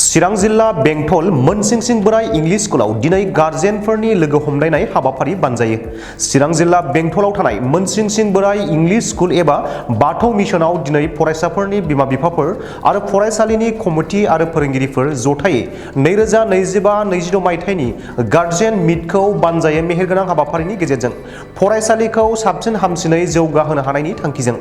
चिरां जिल्ला बेंटल मोनसिंसिं बोराय इंलिश स्कुलाव दिनै गार्जेनफोरनि लोगो हमलायनाय हाबाफारि बानजायो। चिरां जिल्ला बेंटलाव थानाय मोनसिंसिं बोराय इंलिश स्कुल एबा बाथौ मिशनाव दिनै फरायसाफोरनि बिमा-बिफाफोर आरो फरायसालिनि कमिटि आरो फोरोंगिरिफोर जथायै 2025-26 मायथाइनि गार्जेन मिटखौ बानजायो मेहेरगोनां हाबाफारिनि गेजेरजों फरायसालिखौ साबसिन हामसिनै जौगाहोनो हानायनि थांखिजों।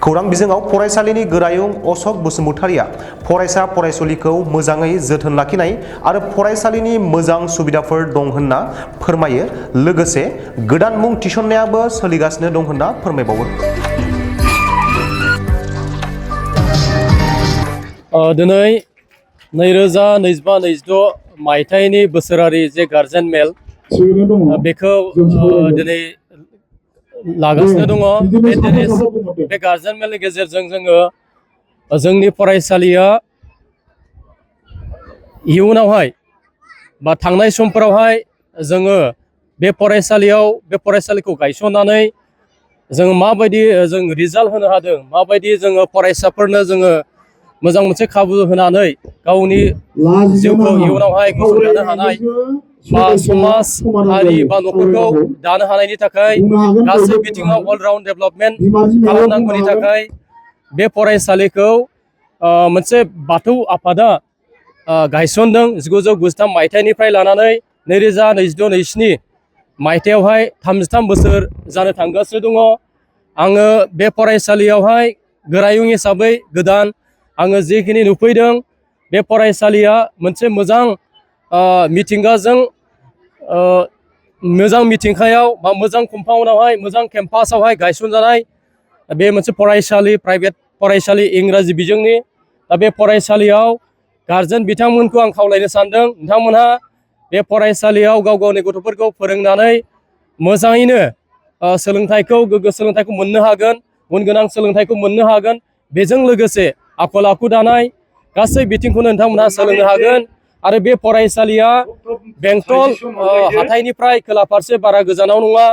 खौरां बिजोङाव फरायसालिनि गोरायुं अशक बसुमतारिया फरायसा फरायसुलिखौ मोजाङै जोथोन लाखिनाय आरो फरायसालिनि मोजां सुबिदाफोर दं होनना फोरमायो। लोगोसे गोदान मुं थिसननायाबो सोलिगासिनो दं होनना फोरमायबावो। दिनै 2025-26 मायथाइनि बोसोरारि जे गार्जेन मेल बेखौ दिनै लागासिनो दङ। बे गार्जेन मेलनि गेजेरजों जोङो जोंनि फरायसालिया इयुनावहाय बा थांनाय समफोरावहाय जोङो बे फरायसालिखौ गायसननानै जोङो माबायदि जों रिजाल्ट होनो हादों, माबायदि जोङो फरायसाफोरनो जोङो मोजां मोनसे खाबु होनानै गावनि जिउखौ इयुनावहाय गसंथानो हानाय बा समाज हारि बा न'खरखौ दानो हानायनि थाखाय गासै बिथिङाव अलराउन्ड डेभेलपमेन्ट खालामनांगौनि थाखाय बे फरायसालिखौ मोनसे बाथौ आफादा गायसनदों। 1993 मायथाइनिफ्राय लानानै 2026-27 मायथाइयावहाय 33 बोसोर जानो थांगासिनो दङ। आङो बे फरायसालियावहाय गोरायुं हिसाबै गोदान आङो जिखिनि नुफैदों, बे फरायसालिया मोनसे मोजां मिथिंगाजों मोजां मिथिंगायाव बा मोजां कम्पाउन्डआवहाय मोजां केम्पासावहाय गायसनजानाय बे मोनसे फरायसालि, प्राइभेट फरायसालि इंराजि बिजोंनि। दा बे फरायसालियाव गार्जेन बिथांमोनखौ आं खावलायनो सानदों, नोंथांमोनहा बे फरायसालियाव गाव गावनि गथ'फोरखौ फोरोंनानै मोजाङैनो गोग्गो सोलोंथाइखौ मोननो हागोन, गुन गोनां सोलोंथाइखौ मोननो हागोन। बेजों लोगोसे आखल आखु दानाय गासै बिथिंखौनो नोंथांमोनहा सोलोंनो हागोन। आरो बे फरायसालिया बेंटल हाथाइनिफ्राय खोला फारसे बारा गोजानाव नङा,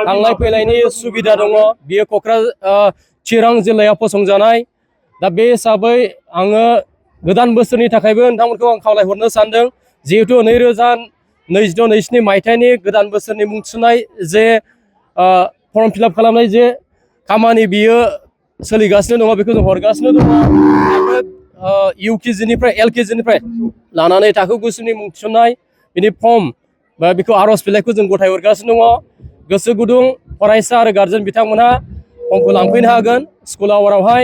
थांलाय फैलायनि सुबिदा दङ। बियो चिरां जिल्लायाव फसंजानाय। दा बे हिसाबै आङो गोदान बोसोरनि थाखायबो नोंथांमोनखौ आं खावलायहरनो सानदों, जिहेथु 2026-27 मायथाइनि गोदान बोसोरनि मुं थिसननाय जे फर्म फिलआप खालामनाय जे खामानि बियो सोलिगासिनो दङ, बेखौ जों हरगासिनो दङ। UKG-निफ्राय LKG-निफ्राय लानानै थाखो 9सिमनि मुं थिसननाय बिनि फर्म बा बेखौ आर'ज बिलाइखौ जों गथायहरगासिनो दङ। गोसो गुदुं फरायसा आरो गार्जेन बिथांमोनहा फर्मखौ लांफैनो हागोन स्कुल आवारावहाय।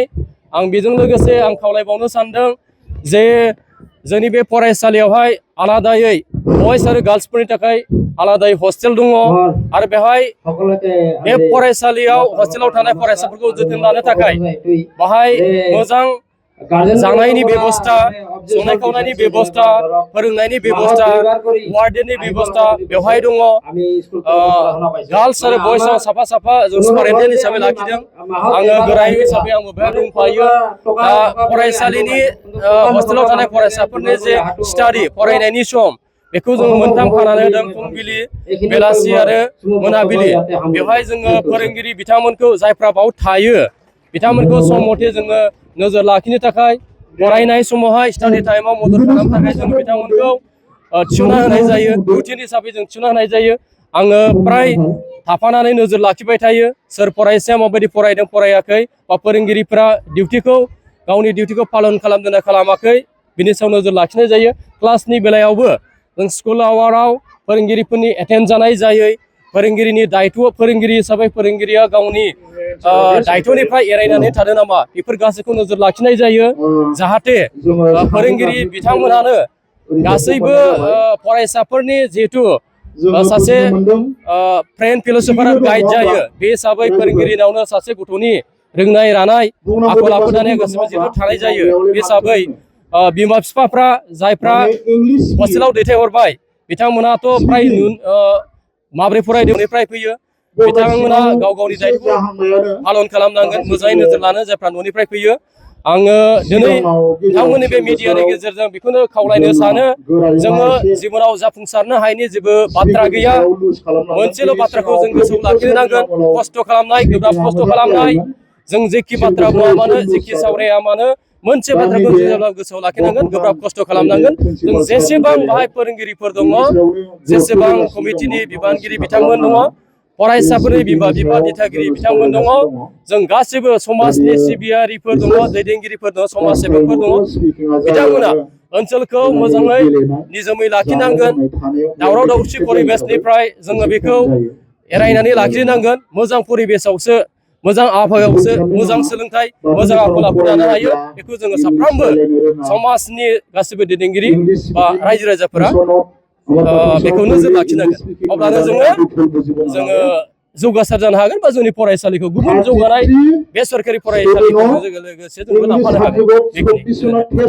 आं बेजों लोगोसे आं खावलायबावनो सानदों जे जोंनि बे फरायसालियावहाय आलादायै बयस आरो गार्लसफोरनि थाखाय आलादायै हस्टेल दङ। आरो बेवहाय बे फरायसालियाव हस्टेलाव थानाय फरायसाफोरखौ जोथोन लानो थाखाय बाहाय मोजां जानायनि बेबस्था, संनाय खावनायनि बेबस्था, फोरोंनायनि बेबस्था, वार्डेननि बेबस्था बेवहाय दङ। गार्लस आरो बयसआव साफा साफा जों सुपारिनटेन्डेन्ट हिसाबै लाखिदों। आङो गोरायुं हिसाबै आंबो बेवहाय दंफायो। दा फरायसालिनि हस्टेलाव थानाय फरायसाफोरनि जे स्टाडि फरायनायनि सम बेखौ जों मोनथाम खानानै होदों, फुंबिलि, बेलासि आरो मोनाबिलि। बेवहाय जोङो फोरोंगिरि बिथांमोनखौ जायफ्रा बाव थायो बिथांमोनखौ सम मथे जोङो नोजोर लाखिनो थाखाय फरायनाय समावहाय स्टाडि टाइमाव मदद खालामनो थाखाय जों बिथांमोनखौ थिसनना होनाय जायो, रुटिन हिसाबै जों थिसनना होनाय जायो। आङो प्राय थाफानानै नोजोर लाखिबाय थायो, सोर फरायसाया माबायदि फरायदों फरायाखै, बा फोरोंगिरिफ्रा गावनि डिउटिखौ पालन खालामदों ना खालामाखै बिनि सायाव नोजोर लाखिनाय जायो। क्लासनि बेलायावबो जों स्कुल आवाराव फोरोंगिरिफोरनि एटेन्ड जानाय जायै, फोरोंगिरिनि दायथ' फोरोंगिरि हिसाबै फोरोंगिरिया गावनि दायथ'निफ्राय एरायनानै थादों नामा बेफोर गासैखौ नोजोर लाखिनाय जायो। जाहाथे फोरोंगिरि बिथांमोनानो गासैबो फरायसाफोरनि जिहेथु सासे फ्रेन्ड फिलसफार गाइड जायो, बे हिसाबै फोरोंगिरिनावनो सासे गथ'नि रोंनाय रानाय आखल आखु दानाया गासैबो जिहेथु थानाय जायो। बे हिसाबै बिमा बिफाफ्रा जायफ्रा हस्टेलाव दैथायहरबाय बिथांमोनाथ' फ्राय माबोरै फरायनायनिफ्राय फैयो, बिथांमोना गाव गावनि दायथ'खौ पालन खालामनांगोन, मोजाङै नोजोर लानो जायफ्रा न'निफ्राय फैयो। आङो दिनै नोंथांमोननि बे मिडियानि गेजेरजों बेखौनो खावलायनो सानो, जोङो जिबनाव जाफुंसारनो हायैनि जेबो बाथ्रा गैया। मोनसेल' बाथ्राखौ जों गोसोआव लाखिनो नांगोन, खस्थ' खालामनाय, गोब्राब खस्थ' खालामनाय। जों जेखि बाथ्रा बुङा मानो, जेखि सावराया मानो, मोनसे बाथ्राखौ जों जेब्ला गोसोआव लाखिनांगोन गोब्राब खस्थ' खालामनांगोन जों जेसेबां बाहाय फोरोंगिरिफोर दङ जेसेबां कमिटिनि बिबानगिरि बिथांमोन दङ फरायसाफोरनि बिमा बिफा दिथागिरि बिथांमोन दङ जों गासिबो समाजनि सिबियारिफोर दङ दैदेनगिरिफोर दङ समाज सेबकफोर दङ बिथांमोना ओनसोलखौ मोजाङै निजोमै लाखिनांगोन दावराव दावसि परिबेसनिफ्राय जोङो बेखौ एरायनानै लाखिनांगोन मोजां परिबेसावसो मोजां आबहावायावसो मोजां सोलोंथाइ मोजां आखल आखु दानो हायो बेखौ जोङो साफ्रोमबो समाजनि गासिबो दैदेनगिरि बा रायजो राजाफोरा बेखौ नोजोर लाखिनांगोन अब्लानो जोङो जौगासार जानो हागोन बा जोंनि फरायसालिखौ गुबुन जौगानाय बेसरकारि फरायसालिफोरजों लोगोसे जोंबो लांफानो हागोन बेखिनि